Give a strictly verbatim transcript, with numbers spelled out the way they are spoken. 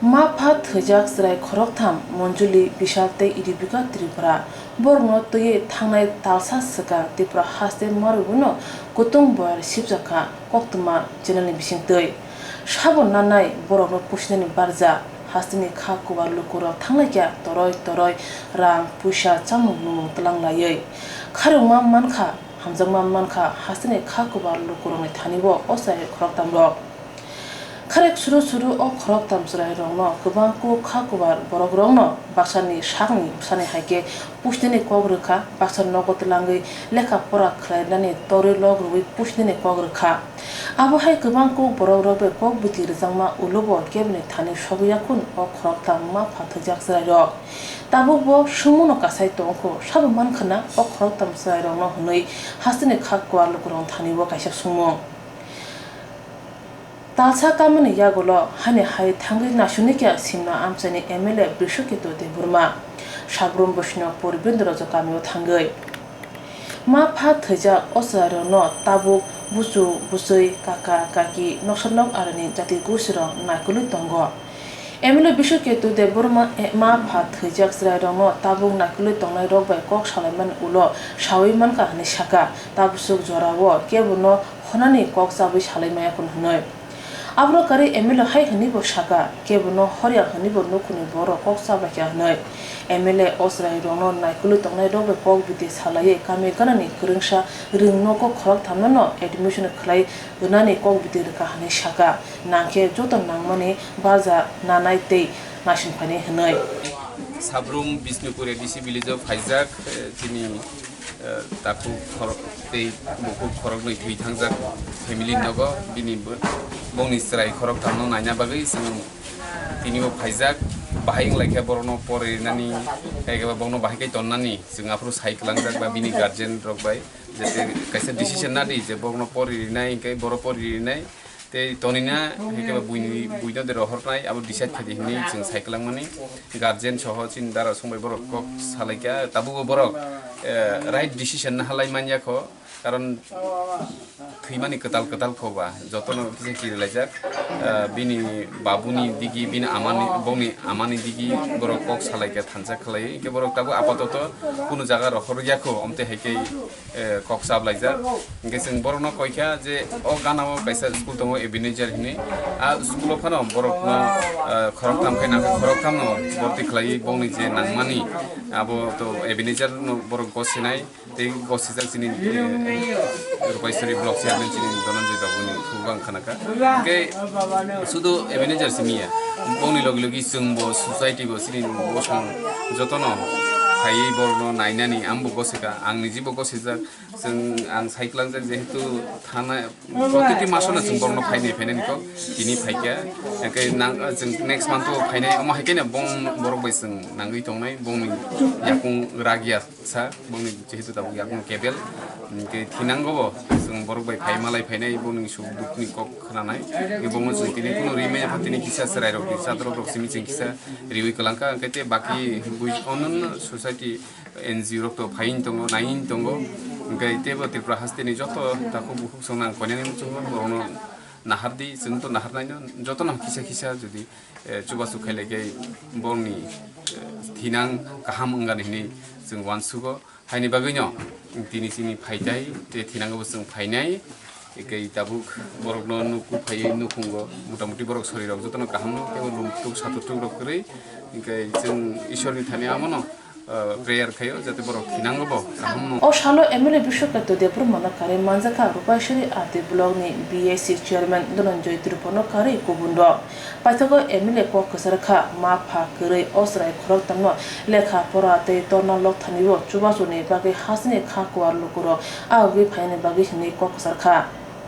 Ma pha thwijak chwrai khoroktham Monjuli, Bishal tei Ribika Tripura borokno twiwi thangnai talsa swkang Tripura haste Marwino kutung boyar sibjakha koktwma channelni bisingtwi. Sabo nanai borokno pusinani barja hasteni kha kubar lukurok thanglaikha toroi toroi rang puisa chamung numung twlang laiwi. Kharokma mankha, hamjakma mankha hasteni kha kubar lukurokni thani o chwrai khoroktham rok. Kharek suru suru o khoroktham chwrairokno kwbang kuk kha kubar borokrokno baksani sakni bwsani hai khe pusnani kok rwkha, baksa nogo twlangwi lekha pora khlainani torwi lok rwui pusnani kok rwkha. Abo hai kwbang kuk borokrok bai kok bwtwi rwjakma ulo bo keboni thani sogwi yakhun o khoroktham ma pha thwijak chwrairok. Tabuk bo sumungno kasai tongkho, sabo mankha na o khoroktham chwrairokno hwnwi hasteni kha kubar lukurokni thani o kaisa sumung. Talsa kamani yagulo hani hai thangwi naisingni khe Simna amchaini M L A Brishaketu Debbarma, Sabrum Bishnupur Bindrajo kamio thangwi. Ma pha thwijak o chwrairokno tabuk buchu, bwchwi, kaka, kaki, noksa nok aroni jati gustirok naikolwi tongo. M L A Bishwaketu Debbarma ma pha thwijak chwrairokno tabuk naikolwi tongnairok bai kok salaimani ulo saui mankha hwnwi sakha, tabuk swk jorao kebono honani kok chabwi salai maya khun hwnwi. Abono karwi M L A hai hwnwibo sakha, kebono horya hwnwibo nukhungni borok kok chabaikha hwnwi. M L A o chwrairokno naikolwi tongnairok bai kok bwtwi salaiwi kami ganani kwrwngsa rwng nogo khorokthamno admission khlai rwnani kok bwtwi rwkha hwnwi sakha, nangkhe joto nangmani barja nanai tei naising phainai hwnwi. Sabrum Bishnupur A D C village o phaijak, eh, chini, eh, takhuk khorok tei bukhuk khoroknwi thwi thangjak family nogo bini bo-, bongni chwrai khoroktham no naina bagwi chwng tini bo phaijak. Bahai wnglaikha borokno poririnani, kaiba bongno bahai khe tonnani chwng aphuru sai kwlangjak ba bini guardian rok bai. Jete kaisa decision nadi je borokno pori rinai, hingke borok pori rinai, tei tonina, hingke ba buini, buino de rohornai, abo decide khaidi hinwi chwng sai kwlangmani. Guardian soho chini dara songbai borok kok salaikha, tabukbo borok, eh, right decision nahalai manya kho, karon thwimani kwtal kwtal kho ba, jotono kisa kirilaijak, eh, bini babuni digi, bini amani, bongni amani digi borok kok salaikha, thansa khlaiwi, hingke borok tabuk apatoto kunu jaga rohor ya kho, omte hai khe eh, kok sap laijak. Hingke chwng borokno koikha je o gana o kaisa school tongo Ebenezer hinwi. A school o phano borokno, eh, khoroktham khe nangkhe khoroktham no borti khlaiwi bongni je nangmani abo to Ebenezer no borok gosinai tei gosijak chini, eh, Rupaiswari block chairman chini Dhananjay Babu ni thugo ang khanakha. Hingke sudu Ebenezer simi ya, bongni logi logi chwngbo society bo chini bosong jotono phaiwi borokno nainani ang bo gosika, ang nijibo gosijak. Chwng, ang sai kwlangjak, jehetu thana, protiti masono chwng borokno phainai, phainani kok tini phaikha. Hingke nang, chwng next month o phainai, omo hai khe no bong borok bai chwng nangwi tongnai, bongni yakung ragya sa, bongni jehetu tabuk yakung kebel, hingke thinango bo chwng borok bai phai malai phainai, bongni suk dukni kok khwnanai, hingke bongno chwng tini kunu ri manya pha, tini kisa chwrairokni chatrok rok simi chwng kisa riwi kwlangkha, hingke tei baki bui-, ononno society N G O rok to phaiwi tongo, naiwi tongo. Hingke teibo Tripura haste ni joto takhuk bukhuk song nang koinani muchungo borokno nahardi, chwng to naharnaino jotono kisa kisa jodi, eh, chubachu khailai khe borokni, eh, thinang kaham wngani hinwi chwng uansugo. Haini bagwino tini chini phaitai tei thinango bo chwng phainai. Tei tabuk borokno nuku phaiwi nukhungo, motamuti borok sorirok jotono kaham no, tei lum tuk satuk tuk rok kwrwi, hingke chwng Ishwar ni thani amono, ah, prayer khaio, jate borok thinango bo kaham no. O salo M L A Bishwaketu Debbarma no karwi manjakha Rupaiswari R D block ni B A C chairman Dhananjay Tripura no karwi kubun rok. Paithago M L A kok kwchar kha, ma pha kwrwi o chwrai khoroktham no lekha pora tei torna lokthani o chubachu ni bagwi hasteni kha kuar lukurok ahogwi phainani bagwi hinwi kok kwchar kha.